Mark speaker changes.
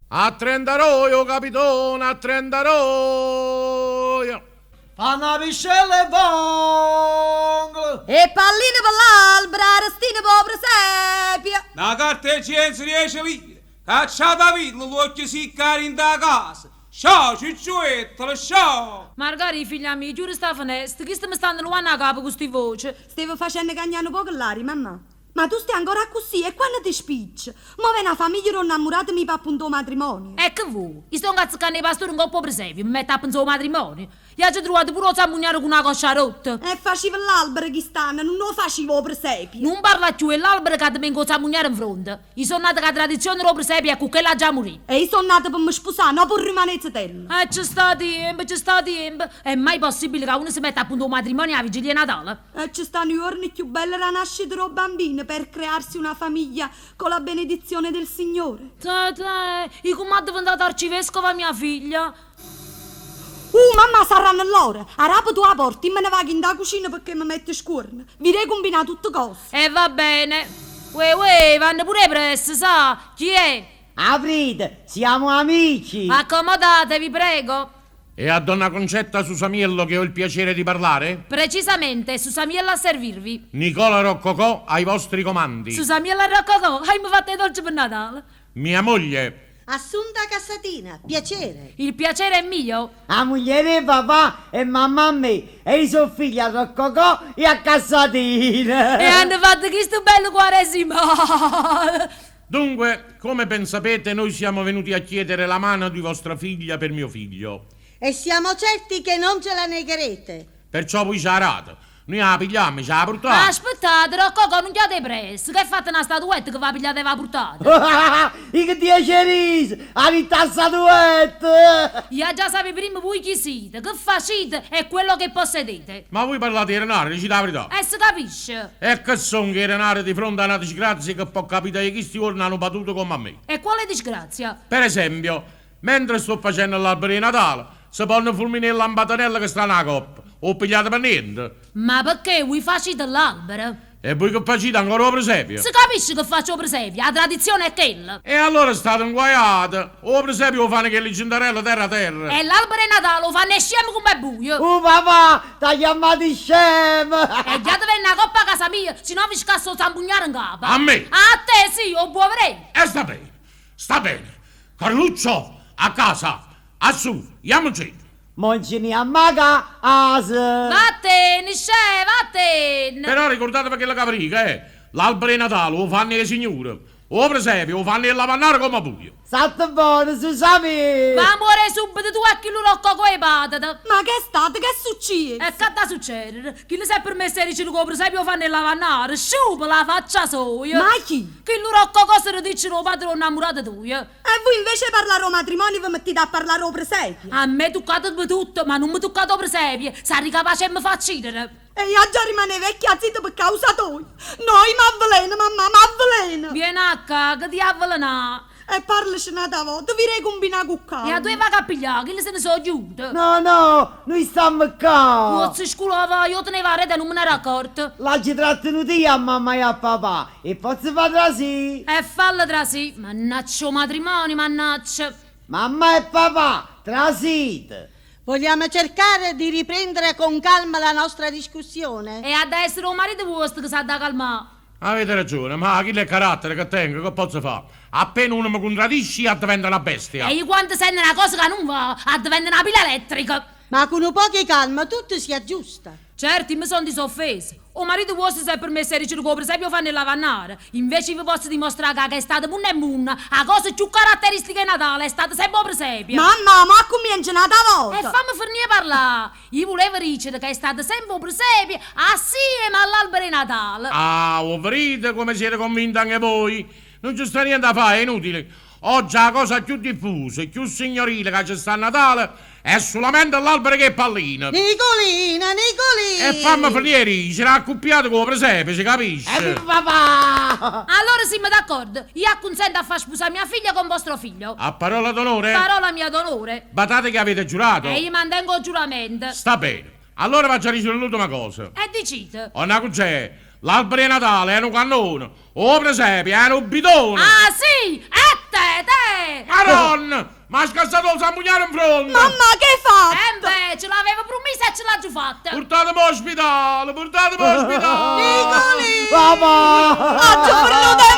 Speaker 1: A trentaroi, 'o capitone, a trentaroi!
Speaker 2: Fa na piscella 'e vongole.
Speaker 3: E palline pe l'albero, 'a restina p' 'o presepio.
Speaker 4: Na carta 'e cienzo diece lire, cacciate 'a villa, l'uocchie sicche 'a dint' 'a casa. Sciò, ciucciuettola, sciò!
Speaker 5: Margarì, figlia mia, chiure sta fenesta, chiste me stanno luanno 'a capa cu sti voce.
Speaker 3: Stevo facenno cagnà nu poco ll'aria, mammà. Ma tu stai ancora accussì e quanno te spicce? Mo vene 'a famiglia d' 'o 'nnammurato mio p'appuntà 'o matrimonio.
Speaker 5: E che vuò? I' stongo azzeccanno 'e pasture 'ncopp' 'o presepio, me metto a penzà 'o matrimonio. I' aggio truvato pure 'o zampugnaro cu na coscia rotta.
Speaker 3: E facive ll'albero chist'anno, nun 'o facive 'o presepio.
Speaker 5: Nun parlà cchiù 'e ll'albero ca te mengo 'o zampugnaro 'nfronte. I' so' nata cu 'a tradizione d' 'o presepio e cu chella aggia murì.
Speaker 3: E i' so' nata pe' me spusà, no pe' rimanè zetella.
Speaker 5: E ce sta tiempo, ce sta tiempo. È mai possibile ca uno se mette a puntà 'o matrimonio 'a vigilia 'e Natale?
Speaker 3: E ce stanno juorne cchiù belle d' 'a nascita d' 'o bambino per crearsi una famiglia con la benedizione del Signore.
Speaker 5: Tè, tè, i' comm'è addeventata arcivescova mia figlia?
Speaker 3: Uh, mammà, sarranno ll'ore. Arape tu 'a porta, io me ne vaco 'int' 'a cucina pecché me metto scuorno. Vire 'e cumbinà tutte cose.
Speaker 5: E va bene. Uè, uè, vanno pure 'e pressa, sa? Chi è?
Speaker 2: Aprite, siamo amici!
Speaker 5: Accomodatevi, prego.
Speaker 1: È a donna Concetta Susamiello che ho il piacere di parlare?
Speaker 5: Precisamente, Susamiello a servirvi.
Speaker 1: Nicola Roccocò ai vostri comandi.
Speaker 5: Susamiello a Roccocò, Aimmo fatto 'e dolce pe' Natale.
Speaker 1: Mia moglie.
Speaker 6: Assunta Cassatina, piacere.
Speaker 5: Il piacere è mio.
Speaker 2: 'A mugliera 'e papà è mamma a me e io so' figlio a Roccocò e a Cassatina.
Speaker 5: E hanno fatto chistu bello quaresimale.
Speaker 1: Dunque, come ben sapete, noi siamo venuti a chiedere la mano di vostra figlia per mio figlio.
Speaker 6: E siamo certi che non ce la negherete.
Speaker 1: Perciò voi ce 'a date. Nuje 'a pigliammo, ce 'a purtammo.
Speaker 5: Aspettate, Roccocò, nun ghiate 'e pressa, che è fatta na statuetta che v'a pigliate e v'a purtate?
Speaker 2: I' che diece rise, ha ditto 'a statuetta!
Speaker 5: I' aggia sapé primma vui chi site, che facite e quello che possedete.
Speaker 1: Ma voi parlate 'e denare, dicite 'a verità.
Speaker 5: E se capisce.
Speaker 1: E che songo 'e denare di fronte a na disgrazia che po' capità 'e chisti juorne a nu patuto comme a me?
Speaker 5: E quale disgrazia?
Speaker 1: Per esempio, Mentre sto facenno l'albero 'e Natale, se ponno fulminà 'e lampatanelle che stanno 'a coppa. 'O pigliate pe niente?
Speaker 5: Ma pecché vui facite l'albero?
Speaker 1: E vui che facite ancora 'o presepio?
Speaker 5: Se capisce che faccio 'o presepio, 'a tradizione è chella.
Speaker 1: E allora state 'nguaiate! O presepio 'o fanno chelli gentarelle terra terra.
Speaker 5: E l'albero 'e Natale 'o fanno 'e scieme comm' 'e buje.
Speaker 2: Uh papà, t'ha chiammato scemo!
Speaker 5: E ghiatevenne 'a coppa 'a casa mia, si no vi scasso 'o zampugnaro 'ncapa.
Speaker 1: A me?
Speaker 5: A te, sì, 'o buo' verè?
Speaker 1: E sta bene! Sta bene! Carluccio, a casa! Assù, jammoncenne!
Speaker 2: Mo nce ne jammo 'a casa!
Speaker 5: Vattenne, scè, vattenne!
Speaker 1: Però ricurdateve chello ca ve dico, eh! L'albero 'e Natale 'o fanno 'e signure, 'o presepio 'o fanno 'e lavannare comme a vuje!
Speaker 2: Statte bona, Susamì!
Speaker 5: Va muore 'e subito tu e chillu roccocò 'e patete!
Speaker 3: Ma ch'è stato? Ch'è succieso?
Speaker 5: E ch'adda succedere? Chillo s'è permesso 'e dicere ca 'o presepio 'o fanno 'e lavannare, sciupa la faccia soja!
Speaker 3: Ma chi?
Speaker 5: Chillu roccocò se dicere 'o padre d' 'o 'nnammurato tujo.
Speaker 3: E vui invece 'e parlà d' 'o matrimonio ve mettite a parlà d' 'o presepio.
Speaker 5: A me tuccate tutto, ma nun me tuccate 'o presepio, sarri capace 'e me fa accidere.
Speaker 3: E io aggia rimanè vecchia zita pe causa toja. No, io m'avveleno, mammà, m'avveleno!
Speaker 5: Viene accà, che ti avvelenà?
Speaker 3: E parlace n'ata vota, vire 'e cumbinà cu calma.
Speaker 5: E addò 'e vaco a piglià? Chille se ne so' ghiute.
Speaker 2: No, no, nuje stammo ccà.
Speaker 5: Puozze sculà va, io tenevo 'a rete e nun me n'ero accorta.
Speaker 2: L'aggio trattenuto io a mamma e a papà, 'e pozzo fà trasì?
Speaker 5: E falle trasì. Mannaccia 'o matrimonio, mannaccia.
Speaker 2: Mamma e papà, trasite.
Speaker 6: Vogliamo cercare di riprendere con calma la nostra discussione?
Speaker 5: E adda essere 'o marito vuosto che s'adda calmà.
Speaker 1: Avete ragione, ma chillo è carattere che tengo, che pozzo fà? Appena uno me cuntradice io addevento na bestia.
Speaker 5: E io quando sento na cosa ca nun va, addevento na pila elettrica.
Speaker 6: Ma cu nu poco 'e calma tutto si aggiusta.
Speaker 5: Certo, io me songo disoffesa. O marito vuosto s'è permesso 'e dicere ca 'o presepio 'o fanno 'e lavannare. Invece io ve posso dimostrà ca che è stato munno e munno, 'a cosa cchiù caratteristica 'e Natale è stato sempe 'o presepio.
Speaker 3: Mamma, mo accummience n'ata vota!
Speaker 5: E famme fernì 'e parlà! Io vulevo dicere ca è stato sempe 'o presepio assieme all'albero 'e Natale.
Speaker 1: Ah, 'o vedite comme siete convinta anche voi? Nun ce sta niente 'a fà, è inutile. Oggi 'a cosa cchiù diffusa e cchiù signorile ca ce sta a Natale è sulamente l'albero cu 'e palline.
Speaker 6: Nicolina, Nicolì!
Speaker 1: E famme fernì 'e dicere, accuppiato cu 'o presepe, se capisce.
Speaker 2: Evviva papà!
Speaker 5: Allora simme d'accordo, io acconsento a fà spusà mia figlia con vostro figlio.
Speaker 1: A parola d'onore?
Speaker 5: Parola mia d'onore.
Speaker 1: Badate che avete giurato.
Speaker 5: E io mantengo 'o giuramento.
Speaker 1: Sta bene. Allora v'aggia dicere l'ultima cosa.
Speaker 5: E dicite.
Speaker 1: Onna Cuncè, l'albero 'e Natale è nu cannone, 'o presepio è nu bidone!
Speaker 5: Ah, sì? E te, te!
Speaker 1: Maronna! nonna, m'ha scassato 'o zampugnaro 'n fronte!
Speaker 3: Mammà, che hai fatto?
Speaker 5: E invece l'avevo promessa e ce l'ho fatta.
Speaker 1: Portatemi all'ospedale, portatemi all'ospedale!
Speaker 6: Nicolì!
Speaker 2: Papà!
Speaker 3: Aggio fernuto 'e